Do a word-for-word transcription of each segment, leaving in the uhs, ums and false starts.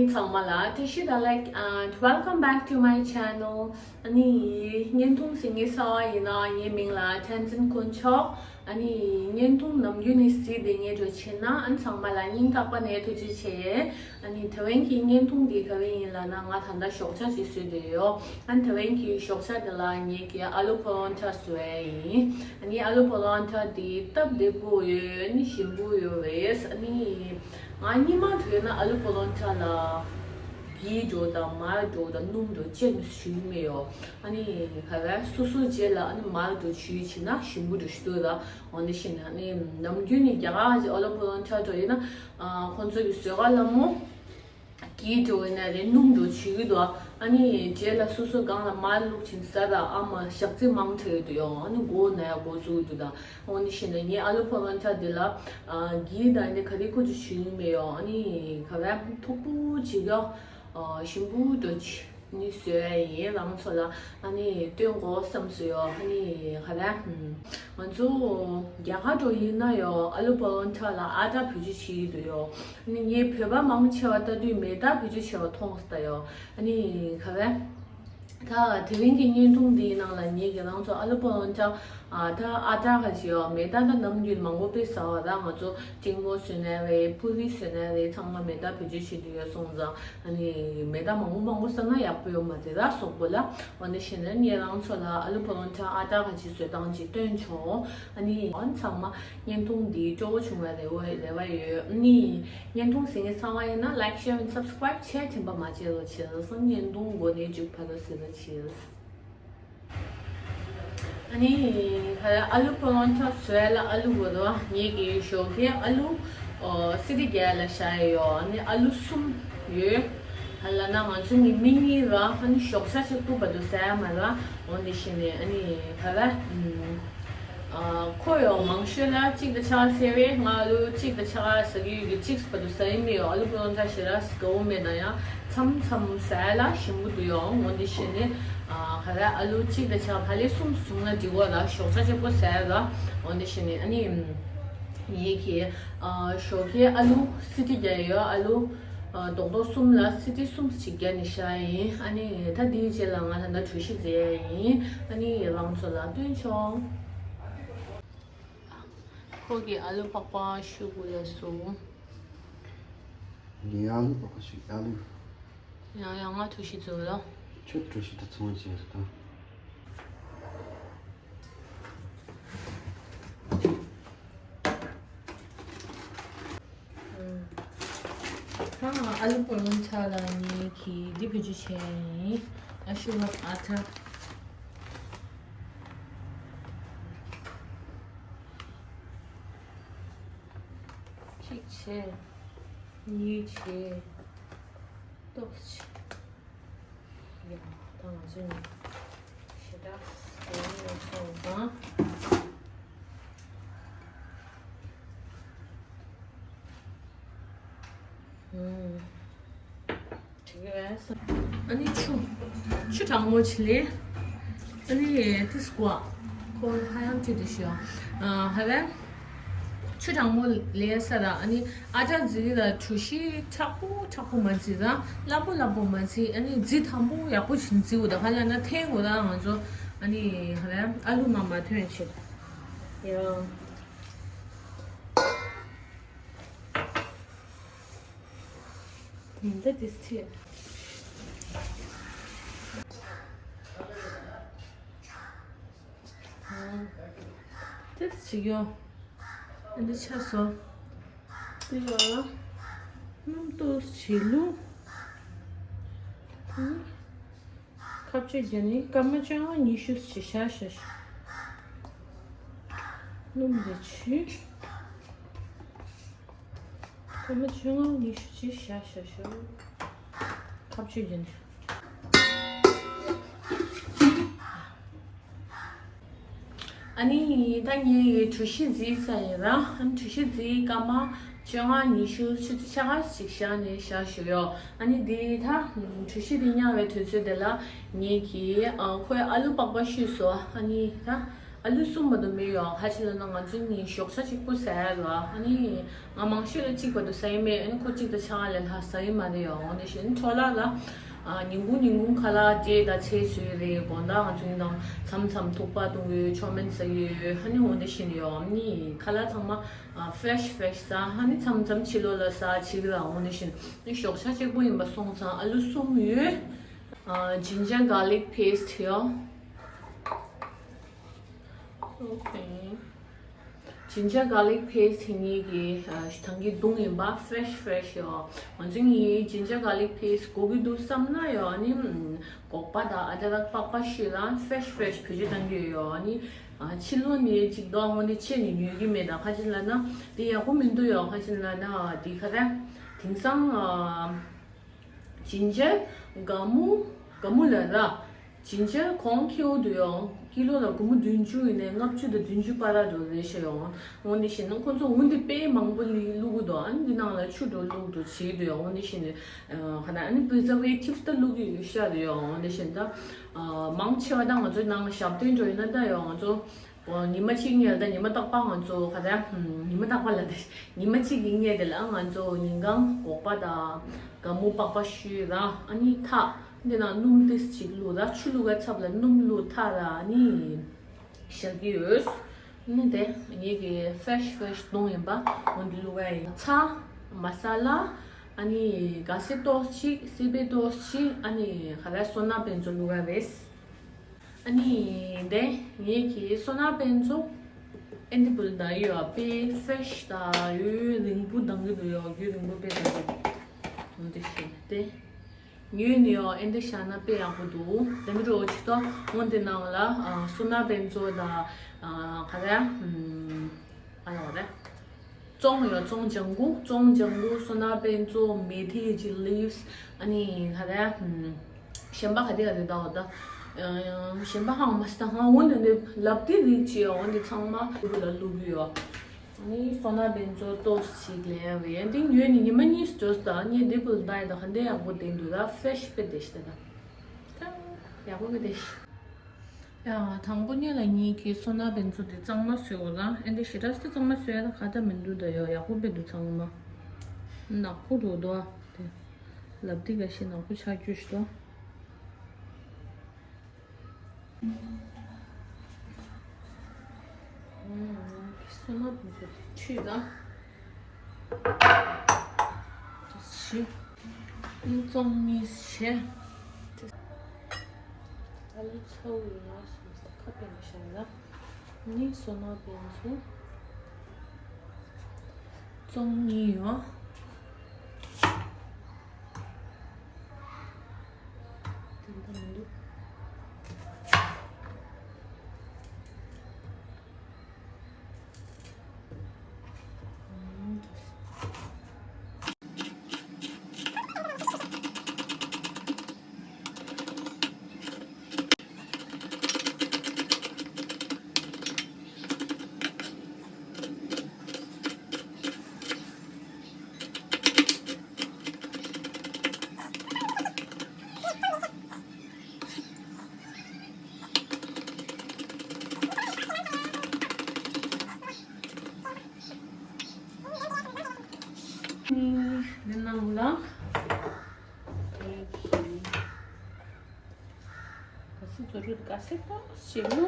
ཚང་མ་ལ་བཀྲ་ཤིས་བདེ་ལེགས། and welcome back to my channel. ཨ་ནི་བརྙན་ཐུང་གཟིགས་མཁན་གསར་པ་ཡིན་ན་ངའི་མིང་ལ་བསྟན་འཛིན་དཀོན་མཆོག་ཨ་ནི་བརྙན་ཐུང་ནམ་རྒྱུན་ནས་གཟིགས་བསྡད་མཁན་འདྲ་བྱས་ན་ཨ་ནི་ཚང་མ་ལ་སྙིང་ཐག་པ་ནས་ཐུགས་རྗེ་ཆེ། ཨ་ནི་དེ་བན་གྱི་བརྙན་ཐུང་འདི་ག་བན་ཡིན་ལབ་ན་ང་ད་ལྟ་ཞོགས་ཇ་ཅིག་བཟོས་བསྡད་ཡོད། ཨ་ནི་དེ་བན་གྱི་ཞོགས་ཇ་འདི་ལ་ངེད་ཀྱི་ཨ་ལུ་པོ་ལོན་ཊ་བཟོས་ཡིན། ཨ་ནི་ཨ་ལུ་པོ་ལོན་ཊ་འདི་སྟབས་བདེ་པོ་ཡོད། ཨ་ནི་ཞིམ་པོ་ཡོད་རེད། ཨ་ནི་ང་སྔོན་མ་དུས་ན་ཨ་ལུ་པོ་ལོན་ཊ་ལ་གི་འགྲོ་དང་མར་འགྲོ་དང་སྣུམ་འགྲོ་ཅེས་ནི་ཞུས་མེད་ཡོད། ཨ་ནི་ག་རེ་སོ་སོ་རྗེས་ལ་ཨ་ནི་མར་འགྲོ་ཞུས་བྱས་ན་ཞིམ་པོ་འགྲོ་ཞུ་འདུག་ལ། འོ་འདི་བཞིན་ཨ་ནི་ནམ་རྒྱུན་ནས་རྒྱ་གར་གྱི་ཨ་ལུ་པོ་ལོན་ཊ་འགྲོ་ཡིན་ན་ཁོང་ཚོ་གི་བཟོ་ག་ལ་མོ་གི་འགྲོ་ཡིན་ན་རེད། སྣུམ་འགྲོ་བྱེད་ཀྱི་འདུག་ཨ་ནི་རྗེས་ལ་སོ་སོ་སྒང་ལ་མར་བླུགས་ཕྱིན་ཟ་ར་ཨ་མ་ཞག་རྩི་མང་དྲགས་ཡོད་དུ་ཡོང་། ཨ་ནི་མགོ་ན་ཡ་མགོ་བཙུགས་འདུག་ད་འོ་འདི་བཞིན་ངའི་ཨ་ལུ་པོ་ལོན་ཊ་འདི་ལ་གི་དང་འདི་ག་རེ་ཁུ་ཆུ་ཞུ་ཡི་མེད་ཡོང་། ཨ་ནི་ག་རེ་མཐུག་པོ་བྱེད་ཀྱང་ཞིམ་པོ་འགྲོ་ཆེ། ནི་བཟོས་ཡིན་རང་ཚོ་ལ་ཨ་ནི་སྟོན་དགོས་བསམ་སོ་ཡོ། ཨ་ནི་ཧ་ལ་ང་ཚོ་རྒྱ་གར་འགྲོ་ཡིན་ན་ཡོ་ཨ་ལུ་པོ་ལོན་ཊ་ལ་ཨ་ཊ་བེད་སྤྱོད་བྱེད་ཀྱི་འདུག་ཡོ། ཨ་ནི་ངས་བོད་པ་མང་ཆེ་བ་ལྟ་དུས་མེ་ཏ་བེད་སྤྱོད་བྱེད་པ་མཐོང་སོང་ད་ཡོ། ཨ་ནི་ཧ་ལ་ད་དེ་རིང་གི་བརྙན་ཐུང་འདིའི་ནང་ལ་ངས་ཀྱི་རང་ཚོ་ཨ་ལུ་པོ་ལོན་ཊ་ཨ་ད་ཨ་ད་ག་ཅི་ཡོད་མེད་ད་ད་ནམ་རྒྱུན་མང་པོ་དཔེ་ཟ་བ་ད་ང་ཚོ་ཏིང་མོ་བཟོས་ནའི་རེད། པུ་རི་བཟོས་ནའི་རེད། ཚང་མ་མེད་ད་བེད་སྤྱོད་བྱེད་དུ་ཡོད་སོང་ཙང་ཨ་ནི་མེད་ད་མང་པོ་མང་པོ་ཟ་ན་ཡག་པོ་ཡོད་མ་རེད་ད་གཟུགས་པོ་ལ། འོ་ན་བྱས་ན་ངས་རང་ཚོ་ལ་ཨ་ལུ་པོ་ལོན་ཊ་ཨ་ད་ག་ཅི་བཟོས་སྟངས་ཅིག་སྟོན་ཆོག་ཨ་ནི་འོ་ཚང་མ་བརྙན་ཐུང་འདི་སྤྲོ་བོ་བྱུང་བའི་རེ་བ་རེ་བ་ཡོད། ཨ་ནི་བརྙན་ཐུང་གཟིགས་མཁན་ཚང་མ་ཡིན་ན་like, share and subscribe བྱས་དྲན་པ་མ་བརྗེད་རོགས་བྱེད། བརྙན་ཐུང་འགོ་ནས་མཇུག་བར་དུ་གཟིགས་རོགས་བྱེད། ཨ་ནི་ཧ་ལ་ཨ་ལུ་པོ་ལོན་ཊ་བཟོས་ལ་ཨ་ལུ་བོ་དོ་ངེད་ཀྱི་ཞོགས་ཀས་ཨ་ལུ་ཨོ་སི་ཏི་བརྒྱད་ལ་བཞག་ཡོད། ཨ་ནི་ཨ་ལུ་གསུམ་ཡོད། ཧ་ལ་ན་ང་ཚོ་ནི་མི་གཉིས་ར་ཨ་ནི་ཞོགས་ཇ་ཞིག་ཕུད་པ་དུ་ཟ་ཡ་མ་ར། འོ་འདི་བཞིན་ནས་ཨ་ནི་ཧ་ལ་ཨ་ཁོ་ཡོད་མང་ཤོས་ལ་གཅིག་དང་ཕྱེད་ཀ་ཟ་བས། ང་ཨ་ལུ་གཅིག་དང་ཕྱེད་ཀ་ཟ་གི་ཡོད་ཀྱི་གཅིག་བར་དུ་ཟ་ཡི་མི་ཡོད། ཨ་ལུ་པོ་ལོན་ཊ་ཞེ་དྲག་དགའ་བོ་མེད་ན་ཡང་། མཚམས་མཚམས་ཟས་ལ་ཞིམ་པོ་འདུག་ཡོང་། འོ་འདི་བྱས་ནས་ཨ་ག་རེ་ཨ་ལུ་གཅིག་དང་ཕྱེད་ཀ་ལས་གསུམ་བཟུང་ན་འགྲིག་གོ་ལ་ཞོགས་ཇ་གཅིག་པོ་ཟས་ལ། འོ་འདི་བྱས་ནས་ཨ་ནི་ངེད་ཀྱི་ཨ་ཞོགས་ཀའི་ཨ་ལུ་སི་ཏི་བརྒྱད་ཡོད། ཨ་ལུ་ཨ་རྡོག་རྡོག་གསུམ་ལ་སི་ཏི་གསུམ་ཞིག་བརྒྱབ་ནས་བཞག་ཡིན། ཨ་ནི་ད་འདིའི་རྗེས་ལ་ང་ད་ལྟ་གྲོ་ཞིབ་བཟས་ཡིན། ཨ་ནི་རང་ཚོ་ལ་སྟོན་ཆོག་ཁོ་གི་ཨ་ལུ་པགས་པ་ཤུ་གུ་ལ་སོང་། ངའི་ཨ་ལུ་པགས་པ་ཤུ་ཨ་ལུ། ཡང་ཡང་ང་གྲོ་ཞིབ་བཟོས་ལ། ཁྱོད་གྲོ་ཞིབ་ད་ཚོང་ཅི་རེད་ད། ཨ་ཨ་ལུ་པོ་ལོན་ཊ་ལ་ངེད་ཀྱིས་འདི་བེད་སྤྱོད་བྱས་ཡིན། ཨ་ཤུ་བ་ཨ་ཐ། གཅིག་བྱས། གཉིས་བྱས། ཏོག་ཙམ་བྱས། ཡ། ད་ང་ཚོས་ནི་ཞེ་དྲག་ཟས་ནས་སོང་ཙང་། ཨུམ། ཨ་ནི་ཆུ། ཆུ་གྲང་མོ་ཆི་ལེ། ཨ་ནི་ཏིས་ཀོ། ཁོ་ཧ་ཡང་ཅི་དེ་ཤོ། ཨ་ཧ་ལེ། ཆུ་གྲང་མོ་ལེ་ས་ར། ཨ་ནི་ཨ་ཅག་ཛི་ར་གྲུ་ཤི་དྲག་པོ་དྲག་པོ་མ་ཛི་ར། སླ་པོ་སླ་པོ་མ་ཛི། ཨ་ནི་ཛི་དམ་པོ་ཡག་པོ་ཞིག་ཛི་འུ་ད་ཧ་ལ་ན་ཐེ་གོ་ར་ང་ཚོ། ཨ་ནི་ཧ་ལེ་ཨ་ལུ་མ་མ་ཐོན་ཆེ། ཡ། འདི་ཏིས་ཆེ། ཏིས་ཆེ་ཡོ། འདི་ཆ་སོ། འདི་ཡོ་ལ། སྣུམ་ཏོག་ཆེ་ལུ། ཁ་བཅད་བརྒྱབ་ནས་སྐར་མ་བཅོ་ལྔ་ཉི་ཤུ་ཅིག་བཞག་བཞག་བཞག་སྣུམ་དེ་ཆུ། སྐར་མ་བཅོ་ལྔ་ཉི་ཤུ་ཅིག་བཞག་བཞག་བཞག་ཁ་བཅད་བརྒྱབ་ནས། ཨ་ནི་ད་ངས་གྲུ་བཞི་བརྫིས་ཚར་ཡིན་ར། ཨ་ནི་གྲུ་བཞི་བརྫིས་སྐར་མ་བཅོ་ལྔ་ཉི་ཤུ་ཆུ་ཚོད་ཕྱེད་ཀ་ཅིག་བཞག་ནས་བཞག་བཞུགས་ཡོད། ཨ་ནི་འདི་ད་གྲུ་བཞི་འདི་ཉར་བའི་དུས་ཚོད་དེ་ལ་ངས་ཀྱིས་ཨ་ཁོའི་ཨ་ལུ་པགས་པ་བཤུས་སོ། ཨ་ནི་ད་ ཨ་ལུ་གསུམ་བར་དུ་མི་ཡོང་། ཧ་ཅི་ལ་ན་ང་ཚོ་གཉིས་ཞོགས་ཇ་གཅིག་པུ་ཟ་ཡ་ར། ཨ་ནི་ང་མང་ཤོས་ལ་གཅིག་བར་དུ་ཟ་ཡི་མེད། ཨ་ནི་ཁོ་གཅིག་དང་ཆ་ལས་ལྷག་ཟ་ཡི་མ་རེད་ཡོང་། འོ་འདི་བཞིན་འཕྲོ་བརླག་ལ་ཨ་ཉིན་གུང་ཉིན་གུང་ཁ་ལག་འབྲས་དང་ཚལ་བཟོས་རེད། དགོང་དག་ང་ཚོ་ཡིན་ནམ་མཚམས་མཚམས་ཐུག་པ་བཏུང་ཡོད། མཆོད་མེ་ཟ་ཡོད། ཨ་ནི་འོ་འདི་བཞིན་ཡོང་། ཨ་ནི་ཁ་ལག་ཚང་མ་ཨ་ཕེ་རེཤ་ཕེ་རེཤ་ཟ། ཨ་ནི་མཚམས་མཚམས་ཕྱི་ལོགས་ལ་ཟ་བྱེད་ཀྱི་ར། འོ་འདི་བཞིན་ཨ་ནི་ཞོགས་ཇ་གཅིག་པུ་ཡིན་པ་སོང་ཙང་ཨ་ལུ་གསུམ་ཡོད། ཨ་ཇིན་ཇར་གར་ལིག་པེ་སི་ཊི་ཡོད། ཨོ་ཁེ། ཇིན་ཇར་གར་ལིག་པེ་སི་ཊི་དེ་ངེད་ཀྱིས་ཨ་ད་གིན་བརྡུངས་ཡིན་པ། ཕེ་རེཤ་ཕེ་རེཤ་ཡོད། ང་ཚོ་གཉིས་ཇིན་ཇར་གར་ལིག་པེ་སི་ཊི་དགོས་ཀྱི་འདུག་བསམ་ན་ཡོད། ཨ་ནི་སྒོག་པ་དང་ཨ་དྲ་རག་པགས་པ་བཤུས་ལ་ཕེ་རེཤ་ཕེ་རེཤ་བེད་སྤྱོད་གཏང་གི་ཡོད། ཨ་ནི་ཨ་ཕྱི་ལོགས་ནས་ཅིག་རྡོ་འོང་དེ་ཆེ་ནས་ཉོས་ཀྱི་མེད། ད་ཁ་ཅིག་ལ་ན་དེ་ཡག་པོ་མི་འདུག་ཡོད། ཁ་ཅིག་ལ་ན་དེ་ག་རེ་དེང་སང་ཨ། ཇིན་ཇར་སྒ་སྨུག་སྒ་སྨུག་ལ་ར། ཇིན་ཇར་གོང་ཁེའུ་འདུག་ཡོང་། ཀི་ལོ་ལ་སྒོར་མོ་བདུན་ཅུ་ཡིན་ནའི་ལྔ་བཅུ་དང་བདུན་ཅུ་བར་འགྲོ་རེད་ཤག་ཡོང་། འོ་འདི་བཞིན་ཁོང་ཚོ་འོ་འདི་དཔེ་མང་པོ་ལི་བླུག་གི་འདུག་ཨ་ནི་འདི་ནང་ལ་ཆུ་འགྲོ་བླུག་འགྲོ་བྱེད་འདུག་ཡོང་། འོ་འདི་བཞིན་ཨ་ནི་པི་རི་ཛར་ཝེ་ཊིབ་ད་བླུག་གི་ཡོད་ཤག་འདུག་ཡོང་། འོ་འདི་བཞིན་ད་མང་ཆེ་བ་ད་ང་ཚོའི་ནང་ལ་ཞབས་བརྟན་འགྲོ་ཡིན་ན་ད་ཡོང་ང་ཚོ། ཉི་མ་གཅིག་ཉལ་ད་ཉི་མ་རྟག་པར་ང་ཚོ་ག་རེ་ཉི་མ་རྟག་པར་ལ་དེ་ཉི་མ་གཅིག་གི་ཉལ་དེ་ལ་ང་ཚོ་ཉིན་གང་སྒོག་པ་དང་སྒ་སྨུག་པགས་པ་བཤུས་ར། ཨ་ནི་ཐག་འདི་ནང་སྣུམ་ཏིས་གཅིག་བླུགས་ར། ཆུ་བླུགས་ག་ཚབ་ལ་སྣུམ་བླུགས་ཐག་ར། ཨ་ནི་བཞག་གི་ཡོད། ཨ་ནི་དེ་ངེད་ཀྱི་ཕེ་རེཤ་ཕེ་རེཤ་བརྡུངས་ཡིན་པ་འོ་འདི་བླུགས་ག་ཡིན། ཚྭ། མ་ས་ལ། ཨ་ནི་ག་སེ་ཏོག་ཅིག་སི་པེ་ཏོག་ཅིག་ཨ་ནི་ག་རེ་སོ་ན་དཔེ་མཛོད་བླུགས་ག་རེད། ཨ་ནི་འདི་ངེད་ཀྱི་སོ་ན་དཔེ་མཛོད་ཨེ་འདི་བུལ་ད་ཡོད་པའི་ཕེ་རེཤ་ད་ཡོད་རིང་པོ་འདང་གི་འདུག་ཡོད་རྒྱུ་རིང་པོ་དཔེ་འདང་གི་འདུག་འདི་ཤེས་ཏེ་ཉོས་ནི་ཡོད། ཨེ་འདི་བཞག་ན་དཔེ་ཡག་པོ་འདུག་དེ་མི་རོ་ཆི་ཏོ་འོན་ཏེ་ནང་ལ་ཨ་སོ་ན་དཔེ་མཛོད་ད་ཨ་ག་རེ་ཨ་ཨ་ལ་ག་རེ། ཙོང་ཡོད། ཙོང་ལྗང་གུ། ཙོང་ལྗང་གུ། སོ་ན་དཔེ་མཛོད། མེ་ཐི་གི་ལིབས། ཨ་ནི་ག་རེ། གཞན་པ་ག་དེ་ག་དེ་ད་འོ་ད། གཞན་པ་ཧང་མ་སི་ད་ཧང་འོ་འདི་འདི་ལབ་དེ་རིགས་ཅིག་འོ་འདི་ཚང་མ་ལུ་གུ་ལ་བླུག་གི་ཡོད། ཨ་ནི་སོ་ན་དཔེ་མཛོད་ཏོག་ཅིག་ལེན་རེད། འདི་ཉོས་ནི་ཉི་མ་གཉིས་སུ་འགྲོ་སོང་། ད་ངས་འདི་བུལ་ད་ཡི་ད་ག་འདི་ཡག་པོ་བསྟན་འདུག་ད་ཕེ་རེཤ་དཔེ་བདེ་ཤི་ད་ད། ཡག་པོ་གི་བདེ་ཤི། ཡ། དང་པོ་ཉིད་ལ་ངེད་ཀྱིས་སོ་ན་དཔེ་མཛོད་དེ་གཙང་མ་བཟོས་འོ་ལ། ཨེ་འདི་ཞེ་དྲག་སེ་གཙང་མ་བཟོས་ཡ་ད་ག་ད་མི་འདུག་ད་ཡོ་ཡག་པོ་དཔེ་འདུག་ཚང་མ། ནག་པོ་འདུག་དོ། དེ་ལབ་དེ་ག་ཤེད་ནག་པོ་ཆགས་རྒྱུ་ཞིག་དོ། སོ་ན་དཔེ་མཛོད་དེ་ཁྲུས་ད། བཞི། ཨུ་ཙོང་གཉིས་བྱས། ཨ་ལུ་ཚ་བོ་ཡིན་ན་སོང་ས་ཁ་པེ་ནི་བཞག་ན། ནི་སོ་ན་དཔེ་མཛོད་ཙོང་གཉིས་ཡོད། དེ་འདྲ་མི་འདུག་འདི་ནང་ལ། ག་སི་ཛོ་རུ་ག་སི་ཏོ་ཞེ་མོ།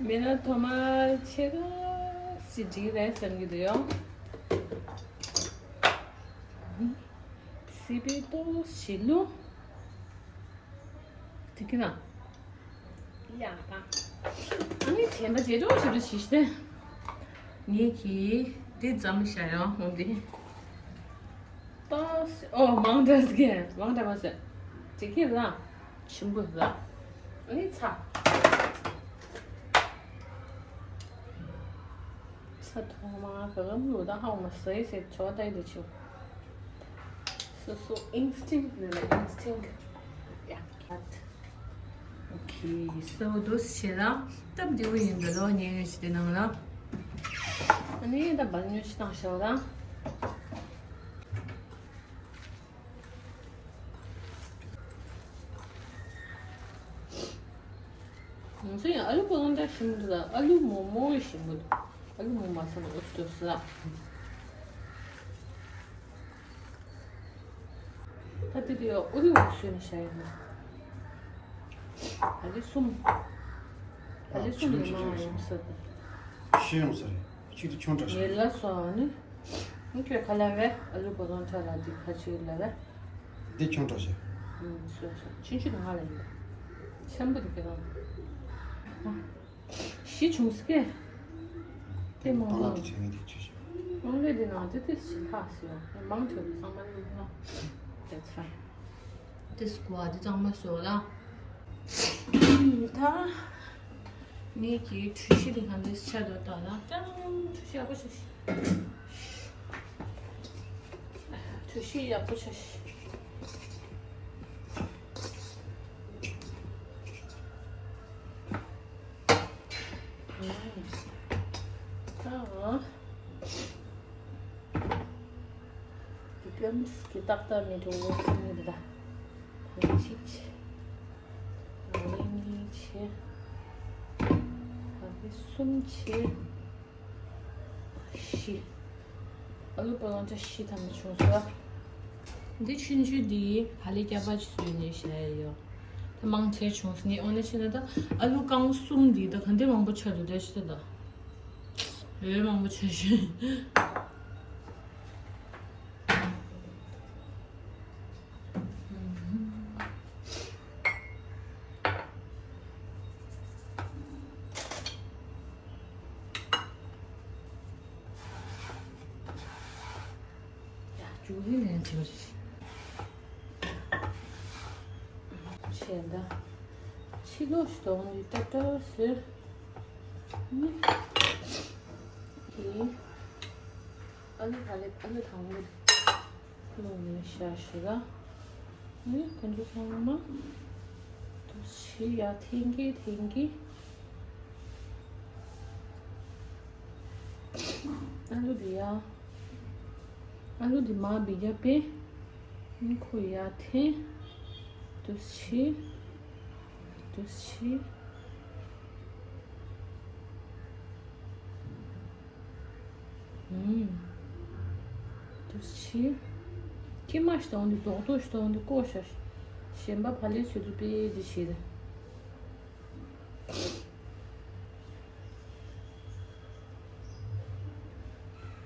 མེད་ན་ཐོ་མ་ཆེ་ག་སི་འགྲིག་རེད་བསམ་གྱི་འདུག་ཡོ། སི་པེ་ཏོ་ཞེ་ལུ། དེ་གི་ན། ཡ་ད། ཨ་ནི་བྱས་ན་བྱེད་འགྲོ་བྱེད་འགྲོ་བྱེད་ཤི་ཏེ། ངེད་ཀྱིས་འདི་ཙམ་བཞག་ཡོང་འོང་འདི། ཏོ་སི་ཨོ་མང་དྲགས་ཀྱི་མང་དྲགས་མ་ཟད། དེ་གི་ལ། ཞིམ་པོ་ལ། ཨ་ནི་ཚ། ཚ་ཐོག་མ་ག་གམ་ལུ་ད་ཧ་མ་སེ་སེ་ཆོ་ད་ཡི་ད་ཆོ། སོ་སོ་ཨིན་སི་ཊིང་ནི་ལ་ཨིན་སི་ཊིང་། ཡ། ཨོ་ཁེ། སོ་དོ་ཤེ་ར་སྟབས་བདེ་བོ་ཡིན་འདུག་ལོ་ཉན་ཡོད་ཤི་དེ་ནང་ལ། ཨ་ནི་ད་བལ་ཉོ་ཤི་དང་ཤོ་ར། འདྲ་ཞིམ་པོ་འདུག་ལ། ཨ་ལུ་མོག་མོག་ཞིམ་པོ་འདུག་ཨ་ལུ་མོག་མ་ཟ་ན་འོ་ཙི་འདུག་ལ། ད་དེ་དེ་ཨུ་རི་འོ་བཟོས་ནས་བཞག་ཡོད་ན། ད་ལི་གསུམ། ད་ལི་གསུམ་ཡིན་ན་ཡོང་ས་དེ། ཤི་ཡོང་ས་རེད། གཅིག་ཏུ་ཆུང་དྲགས་ཤིང་། ངེད་ལ་སོང་ནི། ཁྱོད་ག་ལ་བས། ཨ་ལུ་བོ་དོང་ཁྲ་ལ་འདི་ཁ་ཅིག་ལ་བས། འདི་ཆུང་དྲགས་ཤིང་། ཨུམ། སོ་སོ་ཆུང་ཆུང་ང་ལ་ཡིན། ཆེན་པོ་འདི་ག་རང་། བཞི་བྱུང་ཟེར་གི། དེ་མང་པོ། དེ་ཆུང་ཆུང་། ཨོང་ལེ་འདི་ནང་དེ་དེ་ཞིག་ལྷག་སོང་། མང་ཆེ་བ་ཚང་མ་ལུག་ན། That's fine. དེ་སྐོར་དེ་གཙང་མ་བཟོ་ལ། ད་ངེད་ཀྱི་གྲུ་བཞི་དེ་གང་འདྲ་ཆགས་འདུག་ལྟ་ན། ཀྲང་། གྲུ་བཞི་ཡག་པོ་ཆགས་ཤིང་། གྲུ་བཞི་ཡག་པོ་ཆགས་ཤིང་། ད། དེ་ཀམ་སི་ཀི་ཏག་ཏག་མི་འགྲོ་བོ་ཚིག་མི་འདུག་ད། གཅིག་བྱས། ཨ་ནི་གཉིས་བྱས། ཨ་ནི་གསུམ་བྱས། བཞི། ཨ་ལུ་པ་ལོང་ཆ་བཞི་ཐམ་པ་བྱུང་སོང་། འདི་ཆུང་ཆུང་འདི་ཧ་ལས་སྐྱ་པ་ཅིག་བཟོས་ནས་བཞག་ཡོད། ད་མང་ཆེ་བྱུང་སོང་། ངས་འོ་ན་བྱས་ན་ད་ཨ་ལུ་རྐང་གསུམ་འདི་ད་ག་འདྲ་མང་པོ་ཆགས་འདུག་ད་ཤི་ད་ད། འོ་མང་པོ་ཆགས་ཤིང་། ཡ། ཇུ་ལི་ལན་ཇུ་ལི། ཆེ་ད། ཕྱི་ལོགས་ཤིག་དོང་ནི་ཏྲ་ཏྲ་ཟེར། ནི། ཨི། ཨ་ལུ་ཧ་ལས་ཨ་ལུ་དང་པོ། ལོང་ནས་བཞག་ཞུ་ལ། ནི་ཁོང་ཚོ་ཚང་མ་དུ་ཞི་ཡ་འཐེན་གི་འཐེན་གི། ཨ་ལུ་འདི་ཡ། ཨ་ལུ་འདི་མ་བི་རྒྱ་པེ། ནི་ཁོ་ཡ་འཐེན། དུ་ཞི། དུ་ཞི། ཨུམ། དུ་ཕྱི། ཀྱེ་མ་ཞིག་དང་འདི་རྡོག་རྡོག་ཞིག་དང་འདི་ཀོ་ཤ་ཤ། གཞན་པ་བ་ལས་ཚོད་དུ་དཔེ་འདི་བྱེད་དེ།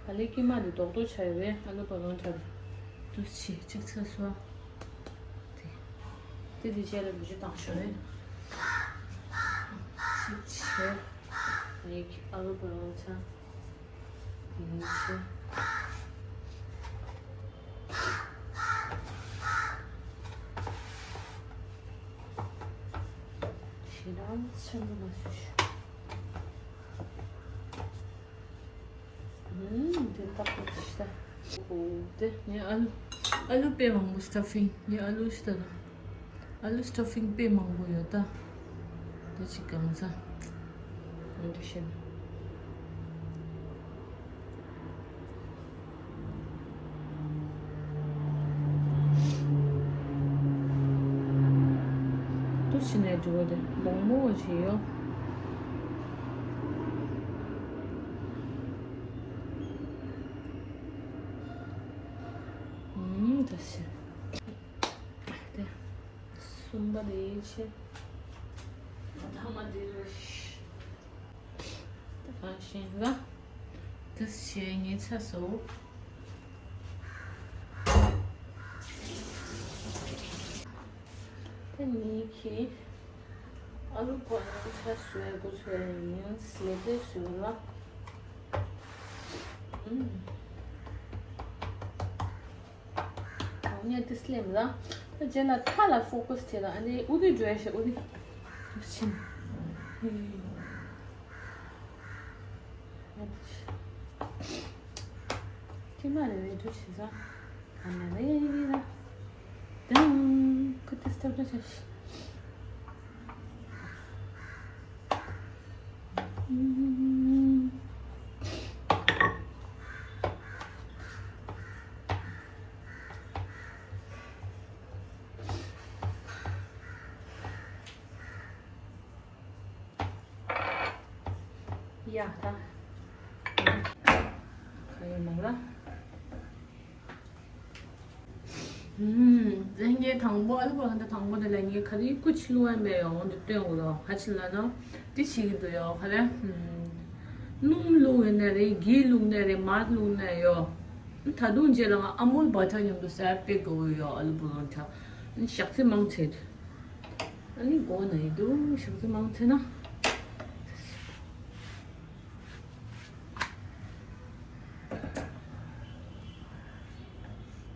བ་ལས་ཀྱེ་མ་འདི་རྡོག་རྡོག་ཆ་ཡོད་པས། ཨ་ལུ་བ་ལོང་ཁྲ་དུ་ཕྱི་གཅིག་ཚ་སོ། དེ། དེ་དེ་བྱས་ལ་འདི་ཅི་བཏང་ཤོག་རེད། གཅིག་བྱས། ཡིག་ཨ་ལུ་བ་ལོང་ཆ། ཡིན་ཆེ། ཞེ་དྲག་ཆེན་པོ་མ་བཟོས་ཤག་ཨུམ། དེ་ཏག་ཏག་ཞིག་ད། ཨོ་དེ་ངས་ཨ་ལུ། ཨ་ལུ་དཔེ་མང་པོ་སི་ཊ་ཕིང་། ངས་ཨ་ལུ་ཞིག་ད་ད། ཨ་ལུ་སི་ཊ་ཕིང་དཔེ་མང་པོ་ཡོད་ད། དེ་ཅིག་གང་ཟ། འོན་ཏེ་ཤེས་ན། ཏུ་ཕྱི་ནས་འགྲོ་བ་དེ་མོག་མོག་བྱེད་ཡོད། ཨུམ། ད་ཕྱི། དེ། གསུམ་པ་དེ་ཡིན་ཕྱིར། ཐ་མ་དེ་རེད། ད་གང་ཤེས་ལ། དེ་བྱས་ངས་ཚ་སོ། དེ་ནི་ཁྱི། ཨ་ལུ་པ་ལོང་ཆ་བཟོས་དགོས་ཚོད་ཡིན་ལེ་དེ་བཟོས་ལ། ཨུམ། ངས་དེ་སླེབས་ལ། ད་རྗེས་ལ་ཐ་ལ་ཕོ་ཀས་བྱེད་ལ། ཨ་ནི་ཨུ་དུ་འགྲོ་ཡ་ཤ་ཨུ་དུ། ཕྱིན། ཁྱི་མ་རེ་རེ་འགྲོ་བྱེད་ས། ཨ་ན་རེ་རེ་ལ། དང་། ཁུ་དེ་སྟབས་འགྲོ་བྱ་ཤ། ཡ་ད། ག་ཡོད་མ་ར། ཨུམ། ངས་དང་པོ་ཨ་ལུ་པ་ལ་འདི་དང་པོ་དེ་ལ་ངས་ག་རེ་ཀུ་ཆི་བླུགས་ཡ་མེད་ཡོ་འདི་སྟོན་འོ་ལོ། ཧ་ཆི་ལ་ན་འདི་བྱེད་ཀྱི་འདུག་ཡོ། ག་རེ། ཨུམ། སྣུམ་བླུགས་ཡོད་ནའི་རེད། གི་བླུགས་ནའི་རེད། མར་བླུགས་ནའི་ཡོ། ད་དུང་རྗེས་ལ་ང་ཨ་མུལ་བ་ཊར་མཉམ་དུ་ཟས་སྤེལ་དགོས་ཡོ། ཨ་ལུ་པ་ལོན་ཊ་ཞག་ཚི་མང་ཚེ། ཨ་ནི་མགོ་ན་ཡི་འདུག་ཞག་ཚི་མང་ཚེ་ན།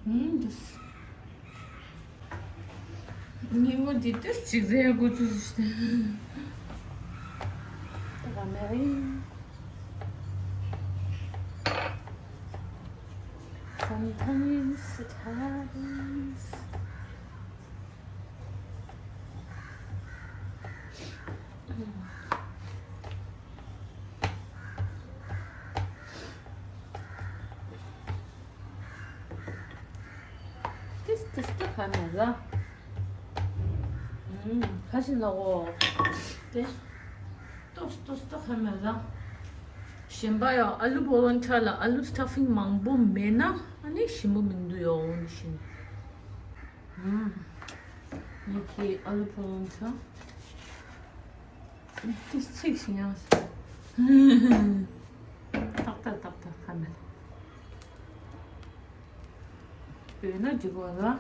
ཨུམ། འདི། ཉིན་མོ་འདི་ཏིས་ཅིག་ཟེར་དགོས་ཚུལ་ཞིག་དང་། ད་ག་མེད་རེད། Sometimes it happens. ཏིས་ཏིས་ཏིས་ག་མེད་ལ། ཨུམ། ཁ་ཤས་ལ་འོ། ཏེ། ཏོས་ཏོས་ཏོ་ག་མེད་ལ། གཞན་པ་ཡང་ཨ་ལུ་པ་ལོན་ཊ་ལ་ཨ་ལུ་སི་ཊ་ཕིང་མང་པོ་མེད་ན་ཨ་ནི་ཞིམ་པོ་མི་འདུག་ཡོ། འོ་འདི་བཞིན། ཨུམ། ངེད་ཀྱི་ཨ་ལུ་པ་ལོན་ཊ། ཏིས་ཚིག་ཞིག་ཡང་། ཏག་ཏག་ཏག་ཏག་ག་མེད་ལ། བོད་ན་འགྲིག་པ་ལ།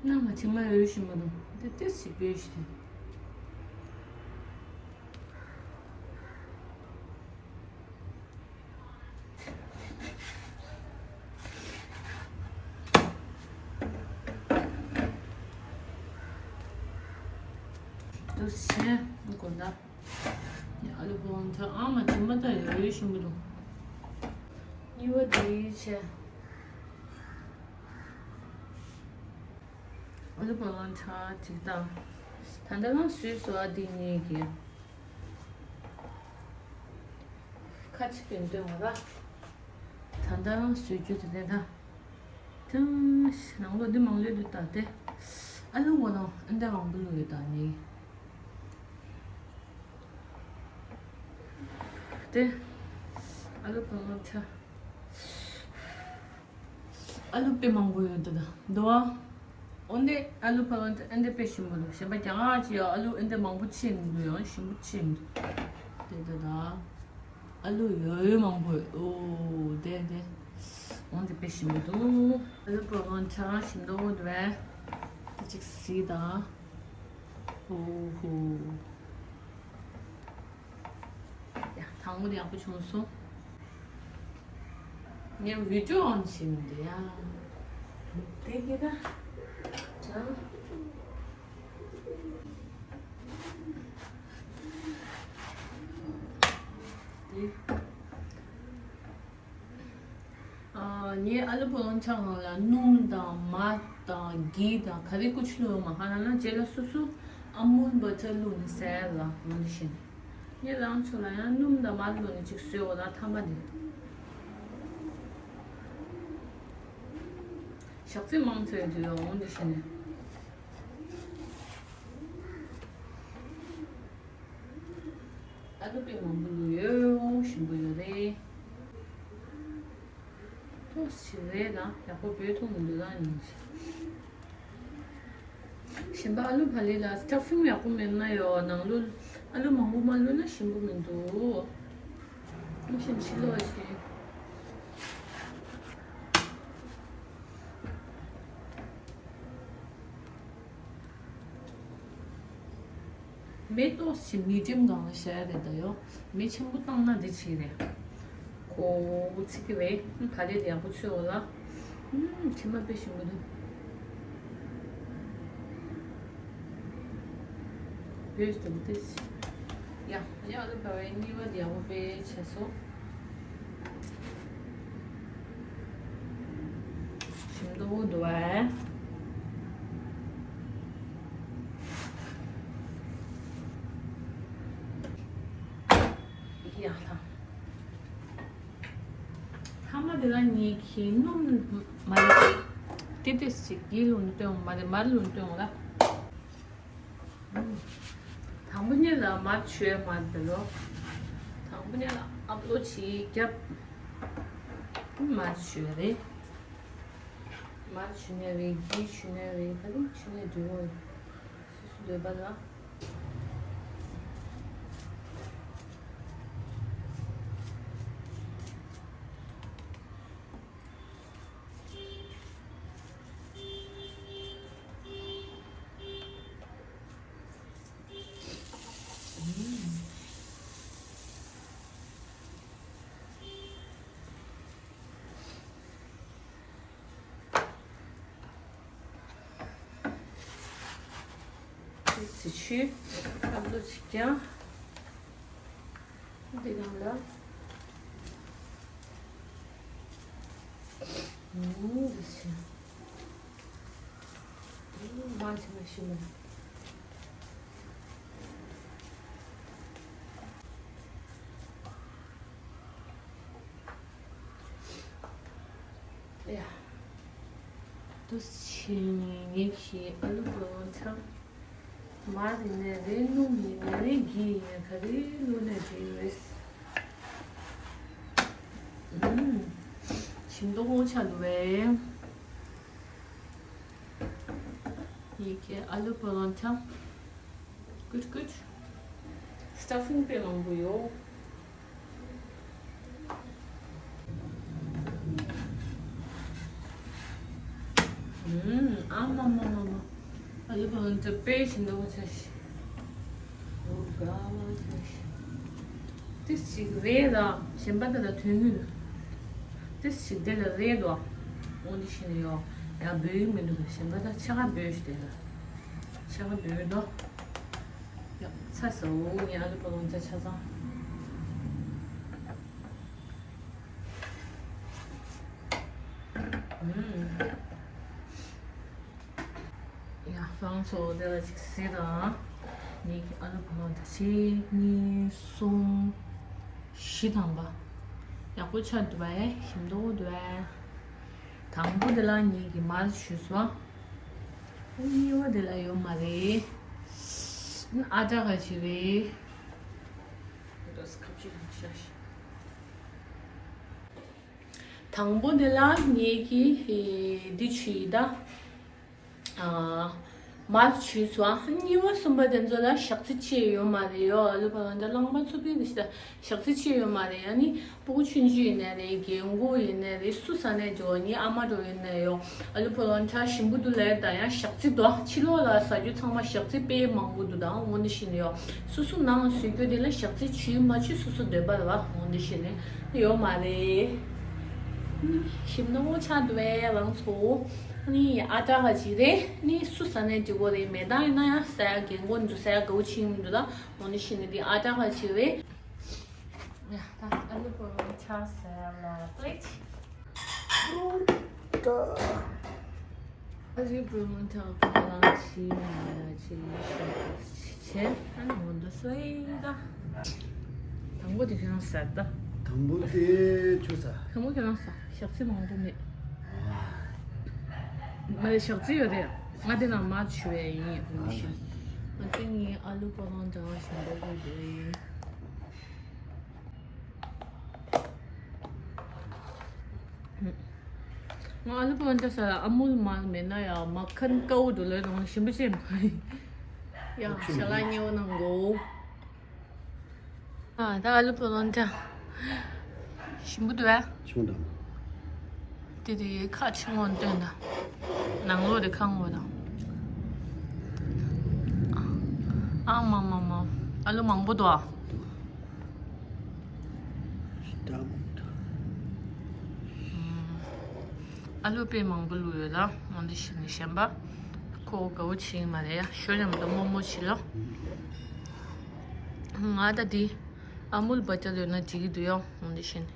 ནང་ལ་ཕྱི་མ་ཡོད་བཞིན་པ་དང་དེ་ཏིས་ཞིག་བོད་ཞིག་དེ། དུ་ཞེ་དགོན་ད། ཨ་ལུ་པ་ལོན་ཊ་ཨ་མ་ཇི་མ་ད་ཡོད་ཡོད་ཞིམ་པོ་འདུག་གཉིས་པ་དེ་ཆེ། ཨ་ལུ་པ་ལོན་ཊ་ཅིག་དང་། ད་ལྟ་རང་བཟོས་སོ་ཨ་དེ་གཉིས་ཀྱི། ཁ་ཅིག་སྟོན་སྟོན་བ་ལ། ད་ལྟ་རང་བཟོས་རྒྱུ་དེ་ནས་ད། ཐང་། ནང་ལོ་འདི་མང་ལོས་འདུག་ད་དེ། ཨ་ལུ་ངོ་ནང་ཨ་འདྲ་མང་པོ་ལོས་ཡོད་ད་ནི། དེ། ཨ་ལུ་པ་ལོན་ཊ། ཨ་ལུ་དཔེ་མང་པོ་ཡོད་འདུག་ད་འདུག་ཨ། འོན་ཏེ་ཨ་ལུ་པ་ལོན་ཊ་ཨ་འདྲ་དཔེ་ཞིམ་པོ་འདུག་གཞན་པ་རྒྱ་གར་ཅི་ཡོད་ཨ་ལུ་ཨ་འདྲ་མང་པོ་ཅི་ཡིན་འདུག་ཡང་ཞིམ་པོ་ཅི་ཡིན་འདུག་དེ་ད་ད། ཨ་ལུ་ཡོད་ཡོད་མང་པོ་ཡོད། འོ་དེ་དེ། འོན་ཏེ་དཔེ་ཞིམ་པོ་འདུག་ཨ་ལུ་པ་ལོན་ཊ་ཞིམ་འདུག་འདུག་བས། དེ་ཅིག་སི་ད། ཨོ་ཧོ། ཡ་དང་པོ་དེ་ཡག་པོ་བྱུང་སོང་། ངས་བི་ཌིའོ་ཨོན་བྱེད་མི་འདུག་ཡ། དེ་གི་ད། ཅང་། དེ། ཨ། ངས་ཨ་ལུ་པ་ལོན་ཊ་ནང་ལ་སྣུམ་དང་མར་དང་གི་དང་ག་རེ་ཀུ་ཆུ་བླུགས་ཡོད་མ་ཧ་ལ་ན་རྗེས་ལ་སོ་སོ་ཨ་མུལ་བ་ཊར་བླུགས་ནས་ཟས་ལ་འོ་འདི་བཞིན། ངས་རང་ཚོ་ལ་ཡང་སྣུམ་དང་མར་བླུགས་ནས་ཅིག་བཟོས་འོ་ད་ཐ་མ་འདི། ཞག་ཚི་མང་ཚོད་འདུག་ཡོ་འོ་འདི་བཞིན། ཨ་ལུ་དཔེ་མང་པོ་ལོས་ཡོད་ཞིམ་པོ་ཡོད་རེད། ཏོག་ཙམ་རེད་ད་ཡག་པོ་བོད་ཐུག་མི་འདུག་ད་ཡིན། གཞན་པ་ཨ་ལུ་ཕ་ལི་ལ་སི་ཊ་ཕིང་ཡག་པོ་མེད་ན་ཡོ་ནང་ལོ་ཨ་ལུ་མང་པོ་མ་ལོས་ན་ཞིམ་པོ་མི་འདུག་ཨ་ཞིམ་ཕྱི་ལོགས་ཤིག་མེ་ཏོག་ཅིག་མི་ཌི་ཡམ་སྒང་ལ་བཞག་ཡ་རེད་ད་ཡོ། མེ་ཆེན་པོ་བཏང་ན་འདི་བྱེད་རེད། ཁོ་བོ་ཚིག་གི་རེད། ཕ་ལེ་དེ་ཡག་པོ་ཚོས་འོ་ལ། ཨུམ། ཁྱི་མ་དཔེ་ཞིམ་པོ་འདུག་བོད་དུ་ཏིས། ཡ་ཡ་ལ་བ་བའི་གཉིས་པ་དེ་ཡག་པོ་དཔེ་བྱས་སོང་། ཞིམ་མདོག་འདུག་བས། ཡ་ལ། ཐ་མ་དེ་ལ་ཉི། ཁྱི་སྣུམ་མ་རེད། ཏི་ཏི་ཞིག་གི་ལུང་སྟོན་མ་རེད། མར་ལུང་སྟོན་ལ། དང་པོ་ཉིད་ལ་མར་བྱུགས་མར་འདི་ལོ། དང་པོ་ཉིད་ལ་ཨབ་ལོ་ཅིག་བརྒྱབ། མར་བྱུགས་རེད། མར་བྱུགས་ནས་རེད། གི་བྱུགས་ནས་རེད། ག་རེ་བྱུགས་ནས་འདུག་གོ། སོ་སོ་འདོད་པ་ལ། ཚེ་ཆུ་ཨབ་ལོ་ཅིག་ཀྱང་འདི་གང་ལ། ཨུམ། འདི་ཆེ། ཨུམ། མ་ཆེ་མ་ཤི་མ། ཡ། དུས་ཕྱིན་ངེད་ཀྱིས་ཨ་ལུ་པོ་ཆང་། མར་ཡིན་ནའི་རེད། སྣུམ་ཡིན་ནའི་རེད། གི་ཡིན་ནའི་ག་རེ་བླུགས་ནའི་འགྲིག་རེད། ཨུམ། ཞིམ་མདོག་ངོ་ཆགས་འདུག་པས། ངེད་ཀྱིས་ཨ་ལུ་པོ་ཆང་། Good, good. Stuffing དཔེ་མང་པོ་ཡོད། ཨུམ། ཨ་མ་མ་མ་མ། ཨ་ལུ་པོ་ཆང་དཔེ་ཞིམ་མདོག་ཆགས་ཤིག་འོ་དགའ་བ་ཆགས་ཤིག་ཏིས་ཅིག་རེད་ལ། གཞན་པ་དེ་ལ་དོན་ནུས། ཏིས་ཅིག་དེ་ལ་རེད་དོ། འོ་འདི་ཤི་ནས་ཡོ། ཡ་འབོད་ཀྱི་མི་འདུག་གཞན་པ་ད་ཆ་ག་འབོད་ཤི་དེ་ལ། ཆ་ག་འབོད་དོ། ཡ་ཚ་ཟ་འོ། ངའི་ཨ་ལུ་པོ་ཆང་ཆ་ཆ་ཚང་། ཨུམ། ཡ་ཧྥང་ཚོ་དེ་ལ་ཅིག་གཟིགས་དང་། ངེད་ཀྱི་ཨ་ལུ་པོ་ཆང་གཅིག་གཉིས་གསུམ་བཞི་དང་པ། ཡག་པོ་ཆགས་འདུག་པས། ཞིམ་མདོག་འདུག་པས། དང་པོ་དེ་ལ་ངེད་ཀྱིས་མར་བྱུགས་སོང་། གཉིས་པ་དེ་ལ་ཡོད་མ་རེད། ཨ་ཅག་ག་ཅིག་རེད། དང་པོ་དེ་ལ་ངེད་ཀྱིས་འདི་བྱུགས་ཡིན་ད། ཨ། མར་བྱུགས་སོང་། གཉིས་པ་གསུམ་པ་དེ་ཚོ་ལ་ཞག་རྩི་ཅི་ཡོད་མ་རེད་ཡོ། ཨ་ལུ་པོ་ཆང་ད་རླངས་པ་འཚུབ་པའི་རེད་ཤག་ཞག་རྩི་ཅི་ཡོད་མ་རེད། ཨ་ནི་སྤུ་གུ་ཆུང་ཆུང་ཡིན་ནའི་རེད། རྒན་གོག་ཡིན་ནའི་རེད། སུ་ཟ་ནའི་འགྲོ། ངའི་ཨ་མ་འགྲོ་ཡིན་ནའི་ཡོ། ཨ་ལུ་པོ་ཆང་ཞིམ་པོ་འདུག་ལབ་དང་ཡང་ཞག་རྩི་འདུག་ཕྱི་ལོགས་ལ་ཟ་རྒྱུ་ཚང་མ་ཞག་རྩི་དཔེ་མང་པོ་འདུག་དང་འོ་འདི་བཞིན་ཡོ། སོ་སོ་ནང་ལ་བཟོ་རྒྱུ་དེ་ལ་ཞག་རྩི་བྱུགས་མ་བྱུགས་སོ་སོ་འདོད་པ་རེད་པ། འོ་འདི་བཞིན་ཡོད་མ་རེད། ཞིམ་མདོག་ཆགས་འདུག་པས་ལང་ཚོ། ཨ་ནི་ཨ་ཅག་ག་ཅིག་རེད། ནི་སུ་ཟ་ནའི་འགྲིག་གོ་རེད། མེ་མདའ་ཡིན་ན་ཡང་ཟ་ཡ། རྒན་གོག་འདུག་ཟ་ཡ་དགའ་པོ་བྱེད་ཀྱི་མི་འདུག་ད་འོ་འདི་བཞིན་འདི་ཨ་ཅག་ག་ཅིག་རེད། ཡ་ད་ཨ་ལུ་པོ་ཆང་ཟ་ཡ་ལ་པླེཊ། ཨ་ལུ་པོ་ཆང་ཁ་ལག་ཅིག་ཡ་ཅིག་ཤོག་ཅིག་བྱས། ཨ་ནི་འོ་འདི་སོ་ཡི་ད། དང་པོ་དེ་ཁྱེད་རང་ཟ་ད། དང་པོ་དེ་ཁྱོད་ཟ། དང་པོ་ཁྱེད་རང་ཟ། ཞག་རྩི་མང་པོ་མེད། མ་རེད། ཞག་རྩི་ཡོད་རེད། ང་དེ་ནང་མར་བྱུགས་པ་ཡིན། འོ་འདི་བཞིན། ང་ཚོ་གཉིས་ཨ་ལུ་པོ་ཆང་འདྲ་བ་ཞིམ་པོ་དགོས་རེད། ང་ཨ་ལུ་པོ་ཆང་ཟ་ལ་ཨ་མུལ་མར་མེད་ན་ཡང་མ་ཁན་ཀའུ་དུ་ལོས་དང་ཞིམ་པོ་ཅན། ཡ་ཞལ་ལག་ཉེ་བོ་གནང་གོ། ཨ་ད་ཨ་ལུ་པོ་ཆང་ཞིམ་པོ་འདུག་ཨ། ཆུང་དང་། དེ་དེ་ཁ་ཆེ་ངོ་སྟོན་དང་། ནང་ལོགས་དེ་ཁ་ངོ་དང་། ཨ་མ་མ་མ། ཨ་ལུ་མང་པོ་འདུག་ཨ། ཨ་ལུ་དཔེ་མང་པོ་བླུགས་ཡོད་ལ། འོ་འདི་བཞིན་ནི་གཞན་པ་ཁོ་དགའ་པོ་བྱེད་ཀྱི་མ་རེད་ཡ། ཞོ་ཉམས་དང་རྨོ་མོ་བྱེད་ལ། ང་ད་འདི་ཨ་མུལ་བ་ཅར་ཡོད་ན་འགྲིག་གི་འདུག་ཡ། འོ་འདི་བཞིན་ནི་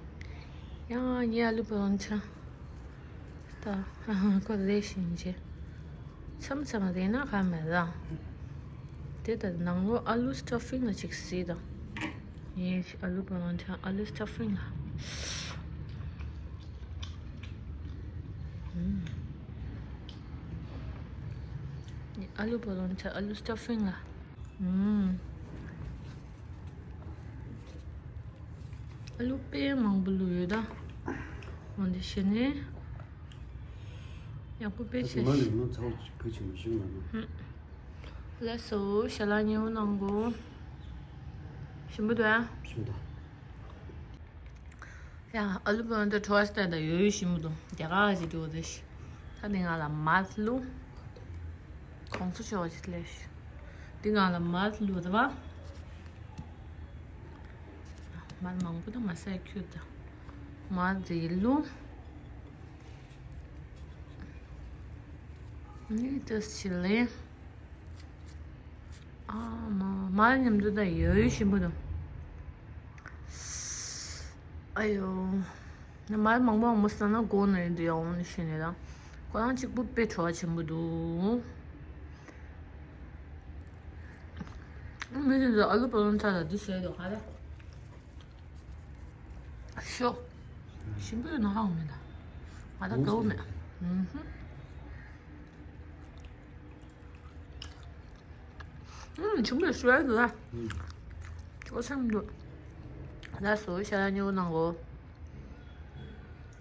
ཡ་ངའི་ཨ་ལུ་པོ་ཆང་། ད་ཁོ་རེ་བཞིན་བྱེད། མཚམས་མཚམས་རེད་ན་ཁ་མེད་ལ། དེ་ད་ནང་ལོགས་ཨ་ལུ་སི་ཊ་ཕིང་ལ་ཅིག་གཟིགས་དང་། ངས་ཨ་ལུ་པོ་ཆང་ཨ་ལུ་སི་ཊ་ཕིང་ལ། ཨ་ལུ་བོ་ལོན་ཆ་ཨ་ལུ་སི་ཊ་ཕིང་ལ། ཨུམ། ཨ་ལུ་དཔེ་མང་པོ་བླུགས་ཡོད་ད། འོན་ཏེ་ཤེས་ནས། ཡག་པོ་དཔེ་ཆ་ཞིག་ལ་སོ་ཞལ་ལག་ཉེ་བོ་གནང་གོ། ཞིམ་པོ་འདུག་ཨ། ཞིམ་འདུག་ཡ། ཨ་ལུ་པོ་འདི་བྲོ་བ་ཞིག་བལྟས་དང་ཡོད་ཡོད་ཞིམ་པོ་འདུག་རྒྱ་གར་ཞིག་འགྲོ་དེ་ཤི། ད་འདི་ང་ལ་མར་བླུགས། གོང་ཚོ་ཆེ་བ་ཞིག་ལས་ཤི། འདི་ང་ལ་མར་བླུགས་དེ་བ། མར་མང་པོ་དང་མ་ཟད་ཁྱུ་དང་། མར་འདི་བླུགས། ནི་ཏོག་ཙམ་ལེན། ཨ་མ་མར་མཉམ་དུ་ད་ཡོད་ཡོད་ཞིམ་པོ་འདུག་ཨ་ཡོ། མར་མང་པོ་མང་པོ་ཟ་ན་མགོ་ན་ཡོང་དུ་ཡོང་ནི་ཤེས་ནས་ད། ཁོ་རང་གཅིག་པུ་དཔེ་བྲོ་བ་ཆེན་པོ་འདུག་མི་དེ་ཚོ་ཨ་ལུ་པ་ལོན་ཚ་ལ་འདི་བཟོས་འདུག་ག་ལ། ཤོ། ཞིམ་པོ་ཡོད་ན་ཧ་གོ་མེད་ད། ང་ད་དགའ་བོ་མེད། ཨུམ་ཧུམ། ཨུམ། ཆུང་མའི་སུ་ཡ་ལ། ཅོ་སེམས་འདུག་ལ་སོ་ཤ་ལ་ཉོ་གནང་གོ།